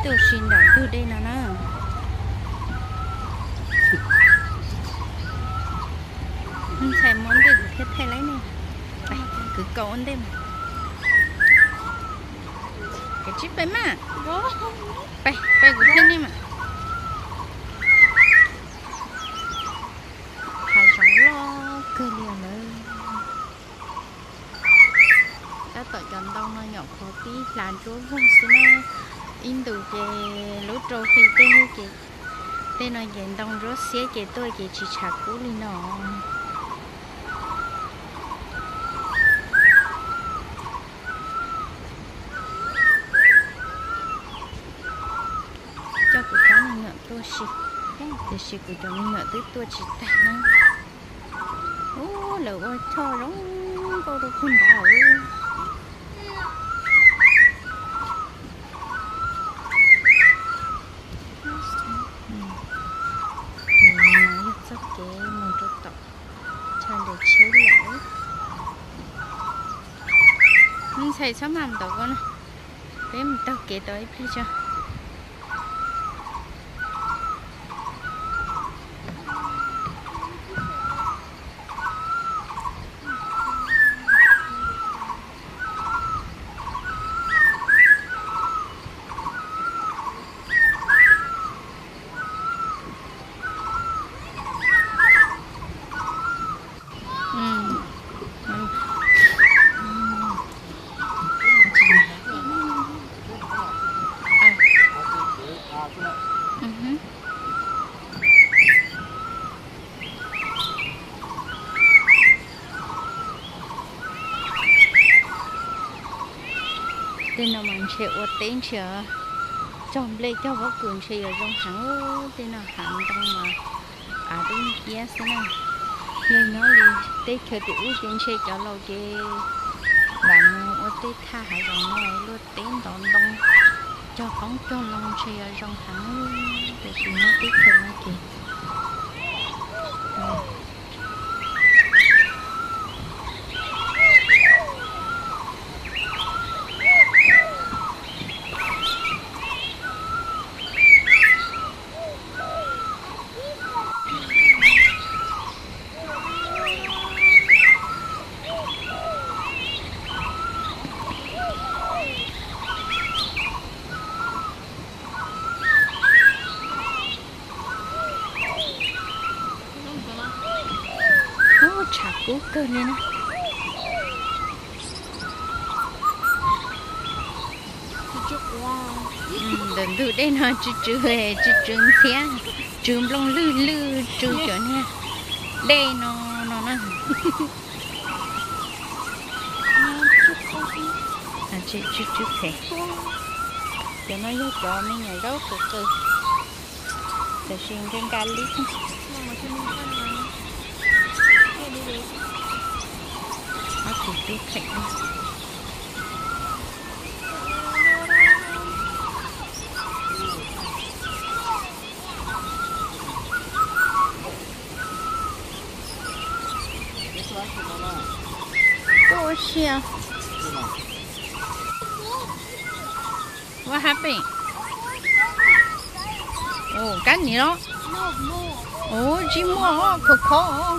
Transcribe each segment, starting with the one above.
Tuaj si nram ntug dej no na. Ntxhais muab ntej kuv thiaj thaij laib ne. Kwv kaus ua ntej mas. Kav tsij pais mas. Pais, pais kuv thaij nej mas. Hav zoov loj kawg li lawm. Tab tom cov ntoo no nyuam qhuav pib hla ntsuab vog xwb na. Ib ntus ces lub rau hli tej ces, tej no ces ntoo ntsuab xiab ces tuaj ces tsis tshav kub li no. Coj kuv cov me nyuam tuaj si, tiam sis kuv cov me nyuam twb tuaj tsis tag na. Ub, lawv ua choj zoo nkauj rau kawg nrad. Yog txoj kev mus rau tom chaw ntawm tsheb lawm. Ntxhais txhob maj mus tom ko na, peb mus taug kev tau ib pliag tso. Tej no mas ntshe ua teb ntshe, cog nplej cog pob kws ntshe yuav zoo heev. Tej no hav ntoo mas av dub nciab xwb na. Yog nyob li teb chaws tim ub ces ntshe cov laus ces lam mus ua tej thaj hav zoov no luaj teb ntov ntoo, cog qoob cog loo ntshe yuav zoo heev, tiam sis nyob teb chaws no ces Ub, tshav kub kawg li na. Ntawm ntug dej no tsw tsw, tsw tsw ntxhiab, tsw nplooj lwg lwg, tsw cov niag dej no no na. Tsw tsw phem. Cov no yog cov me nyuam zaub qws qws, tiam sis nka nka li. Ob tug tub phem. Tuaj ua si. What happened? Ua kab nim los? Ua tsis muaj, khov khov.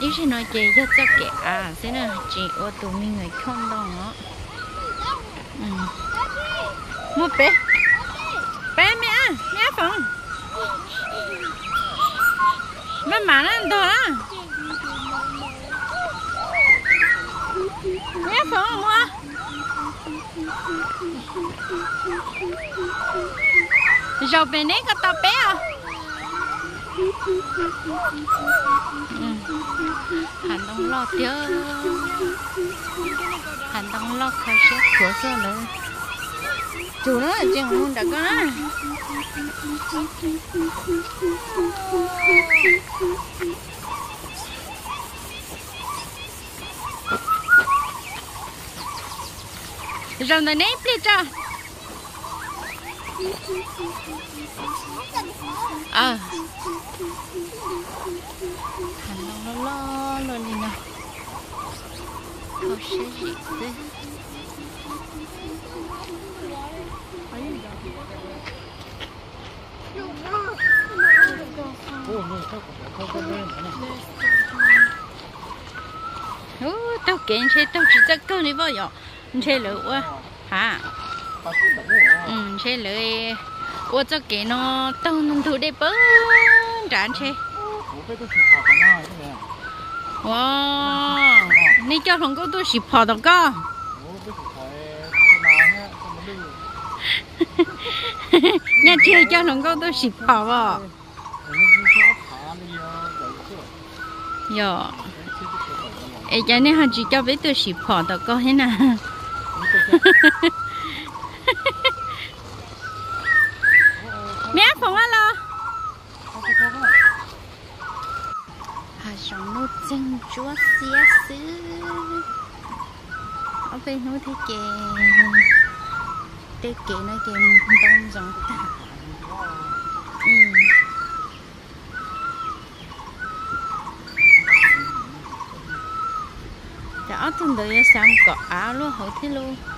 Ib zaug no ces yog txoj kev av xwb na, tsis ua tus me nyuam choj ntoo os. Muaj peb, peb me ab, me ab foom. Maj mam na, ntog na. Me ab foom ua. Zaum pem neb ko tau peb os. Hav ntoo loj tiag. Hav ntoo loj kho siab khuav xwb lawm. Tsum na, tseem mus nram ko na. Zaum ntawm neb ib pliag tso. Hav ntoo loj loj luaj li no, kho siab zim xwb. Ub, taug kev ntshe taug tsis txawj kawg li pom yom. Ntshe lawv ua, ha, ntshe lawv ua txoj kev no taug ntug dej pawg nrad ntshe. Ua, nej coj hluas nkauj tuaj sim phom tom koj. Nyaj Tsuag coj hluas nkauj tuaj sim phom os. Yog, es cas nej ho tsis coj peb tuaj sim phom tom koj thiab na? Me ab Foom a los. Hav zoov nuj txeeg ntsuab xiab xwb. Ob peb hnub thiab ces tej kev no ces ntoo ntxoov tag. Ces ob tug ntawd yuav xav mus kom av luaj hauv thiab lauj.